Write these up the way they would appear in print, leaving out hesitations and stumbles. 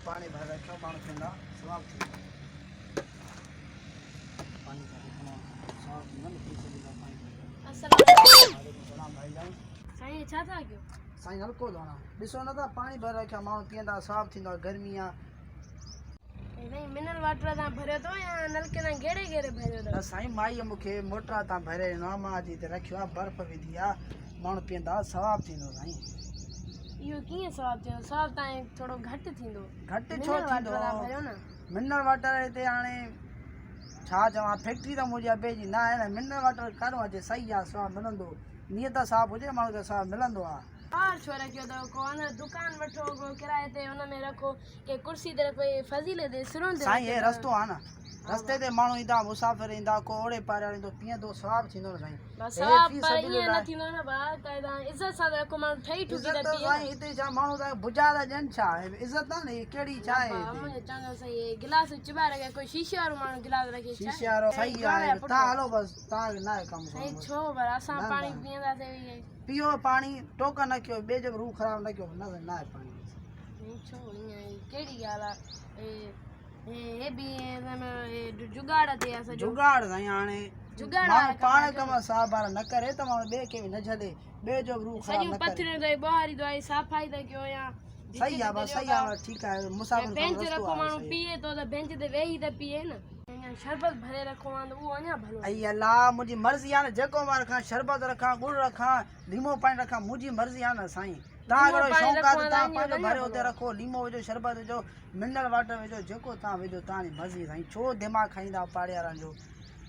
پاڻي ڀري رکيو ماڻهو پيئندا ثواب ٿيندو پاڻي ڀري رکڻو ثواب ٿيندو نه پي سگهندا پاڻي. السلام عليڪم. وعليڪم السلام ڀائي جان. سائين ڇا ٿا ڪيو؟ سائين نلڪو ڌوڻا ڏسو نه ٿا پاڻي ڀري رکيا ماڻهو پيئندا ثواب ٿيندو گرمي آ. سائين منرل واٽر تان ڀريو اٿو يا نلڪي تان گيڙي گيڙي ڀريو اٿو؟ نه سائين مائيء مون کي موٽر تان ڀري ڏنو آ مان اچي هتي رکيو آ برف وڌي آ ماڻهو پيئندا ثواب ٿيندو سائين. اهو ڪيئن ثواب ٿيندو ثواب تان ٿورو گهٽ ٿيندو. گهٽ ڇو ٿيندو؟ منرل واٽر هتي هاڻي ڇا چوان فيڪٽري ته منهنجي ابي جي نه آهي نه منرل واٽر ڪارو اچي صحيح آ ثواب ملندو نيت صاف هجي ماڻهو کي ثواب ملندو آ. ٻاهر ڇو رکيو اٿو ڪو اندر دڪان وٺو ڪو ڪرائي تي ان ۾ رکو ڪي ڪرسي تي رکو هي فضيلي تي سرون تي سائين هي رستو آ نه رستي تي ماڻهو ايندا مسافر ايندا ڪو اوڙي پاري وارو ايندو پيئندو ثواب ٿيندو نه سائين. بس ثواب پر ائين نه ٿيندو نه ڀاء ته عزت سان ته رکو ماڻهو ٺهي ٺڪي ته پيئي سائين هتي ڇا ماڻهو ته بجا ٿا ڏين ڇا عزت نه هي ڪهڙي ڇا آهي هتي منهنجو چوندو سائين هي گلاس چٻائي رکي ڪوئي شيشي وارو ماڻهو گلاس رکي ڇا شيشي وارو صحيح آهي تان هلو بس تان کي نه آهي ڪم سائين ڇو پر اسان پاڻي پيئنداسين پيئو پاڻي ٽوڪ نه ڪيو ٻئي جو روح خراب نه ڪيو نه نه آهي پاڻي سائين ڇو ائين ڪهڙي ڳالهه آهي هي به جگاڙ تي آ سڄو. جگاڙ سائين هاڻي جگاڙ ماڻهو پاڻ ڪم صاحب وارا نه ڪري ته ماڻهو ٻئي کي به نه جهلي ٻئي جو به روح خراب سڄيون نه ڪري. پٿريون اٿئي ٻهاري ٿو آئي صفائي ٿا ڪيو يا صحيح آ بس صحيح آ ٺيڪ آ مسافر بينچ رکو ماڻهو پيئي ٿو ته بينچ تي ويهي ته پيئي نه. اڃا شربت ڀري رکو ها ته اهو اڃا ڀلو. اي الله منهنجي مرضي آ نه جيڪو مان رکان شربت رکان ڳڙ رکان ليمو پاڻي رکان منهنجي مرضي آ نه سائين تان ليمو ڪهڙو پاڻي شوق آ رکو ته ها ته تان اڃا پنهنجو اڃا ڀري اتي ڀلو. رکو ليمو وجهو شربت وجهو منرل واٽر وجهو جيڪو تان وجهو تان جي مرضي سائين ڇو دماغ کائيندا پاڙي وارن جو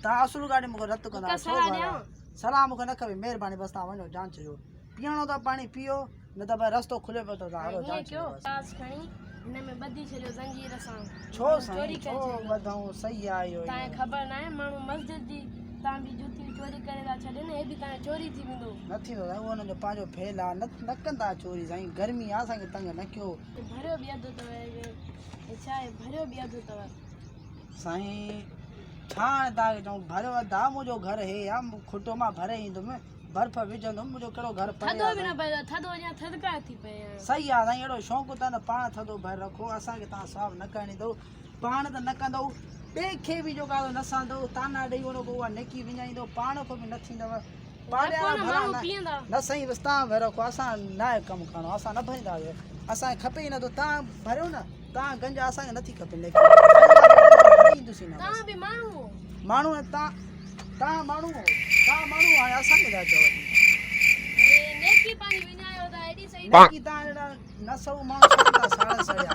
تان اصل گاڏي مونکي رت ڪندا هڪ ڇو صلاح ڀلا ڏيانو؟ صلاح مونکي نه کپي مهرباني بس تان وڃو جان ڇڏيو پيئڻو ته پاڻي پيئو نه ته ڀئي رستو کليو پيو اٿو تان هلو ائين جان ڪيو ڇڏيو بس. گلاس کڻي هن ۾ ٻڌي ڇڏيو زنجير سان ڇو ماڻهو سائين چوري ڇو ڪري ڇڏيندو. ٻڌائون صحيح آ اهو تانکي ائين. خبر ناهي ماڻهو مسجد جي تان به جوتيون چوري ڪري ٿا ڇڏين هي به تانجو چوري ٿي ويندو. نه ٿيندو سائين اهو انهن جو پنهنجو فعل آ نه نه ڪندا چوري سائين گرمي آ اسان کي تنگ نه ڪيو. ڀريو به اڌ اٿو هي ڇا آهي ڀريو به اڌ اٿو. سائين ڇا هاڻي توهان کي چئون ڀريو اڌ آ منهنجو گهر هي آ کٽو مان ڀري ايندم برف وجهندم منهنجو ڪهڙو گهر پري ٿڌو آ به نه سائين. پئي ٿڌو اڃا ٿڌڪار ٿي پئي آ. صحيح آ سائين اهڙو شوق اٿو ته پاڻ ٿڌو ڀري رکو اسان کي توهان صاف نه ڪرڻ ڏيندو پاڻ ته نه ڪندو ٻئي کي به جيڪو آ نه سهندو طعنا ڏئي ان کان اها نيڪي وڃائيندو پاڻ کان به نه ٿيندو پاڙي رکو وارا نه ڀلا ماڻهو نه پيئندا. نه سائين بس توهان ڀري رکو اسان ناهي ڪم ڪرڻو اسان نه ڀرينداسين اسان کي کپي ئي نٿو توهان ڀريو نه توهان گنج اسان کي نٿي کپي نيڪي ڀري ايندوسين نه بس. توهان به ماڻهو هو. ماڻهو نه توهان توهان ماڻهو هو توهان ماڻهو هاڻي اسان کي ٿا چئو اچي. هي نيڪي پنهنجي وڃايو ٿا ايڏي صحيح. نيڪي توهان جهڙا نه سو ماڻهو سڙن ٿا ساڙ سڙيا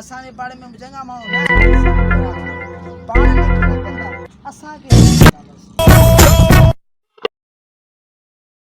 اسان جي پاڙي ۾ به چڱا ماڻهو نه آهن.